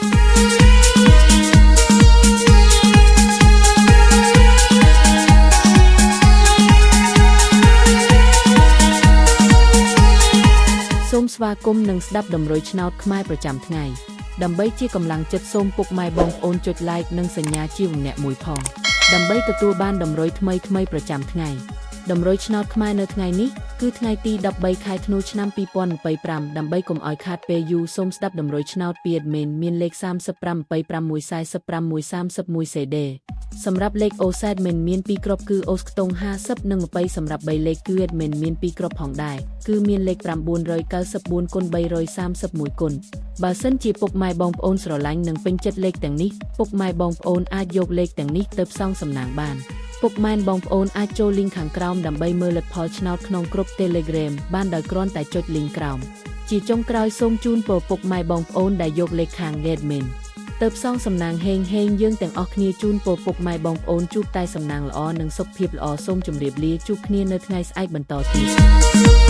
សូមស្វាគមន៍និងស្ដាប់តម្រុយឆ្នោតខ្មែរប្រចាំថ្ងៃដើម្បីជាកម្លាំងចិត្តសូមពុកម៉ែបងប្អូនចុច Like និងសញ្ញាជាវម្នាក់មួយផងដើម្បីទទួលបានតម្រុយថ្មីៗប្រចាំថ្ងៃតម្រុយឆ្នោតខ្មែរនៅថ្ងៃនេះគឺថ្ងៃទី13ខែធ្នូឆ្នាំ2025ដើម្បីកុំឲ្យខាតពេលយូរសូមស្ដាប់តម្រុយឆ្នោតពី admin មានលេខ35 25 145 131 CD សម្រាប់លេខអូសែតមិនមាន2គ្រាប់គឺអូសខ្ទង់50និង20សម្រាប់3លេខគឺ admin មាន2គ្រាប់ផងដែរគឺមានលេខ994គុណ331គុណបើសិនជាពុកម៉ែបងប្អូនស្រឡាញ់និងពេញចិត្តលេខទាំងនេះពុកម៉ែបងប្អូនអាចយកលេខទាំងនេះទៅផ្សងសំណាងបានពុកម៉ែបងប្អូនអាចចូលលីងខាងក្រោមដើម្បីមើលលទ្ធផលឆ្នោតក្នុងក្រុម Telegram បានដោយគ្រាន់តែចុចលីងក្រោមជាចុងក្រោយសូមជូនពរពុកម៉ែបងប្អូនដែលយកលេខខាង admin ទៅផ្សងសំណាងហេងហេងយើងទាំងអស់គ្នាជូនពរពុកម៉ែបងប្អូនជួបតែសំណាងល្អនិងសុខភាពល្អសូមជម្រាបលាជួបគ្នានៅថ្ងៃស្អែកបន្តទៀត។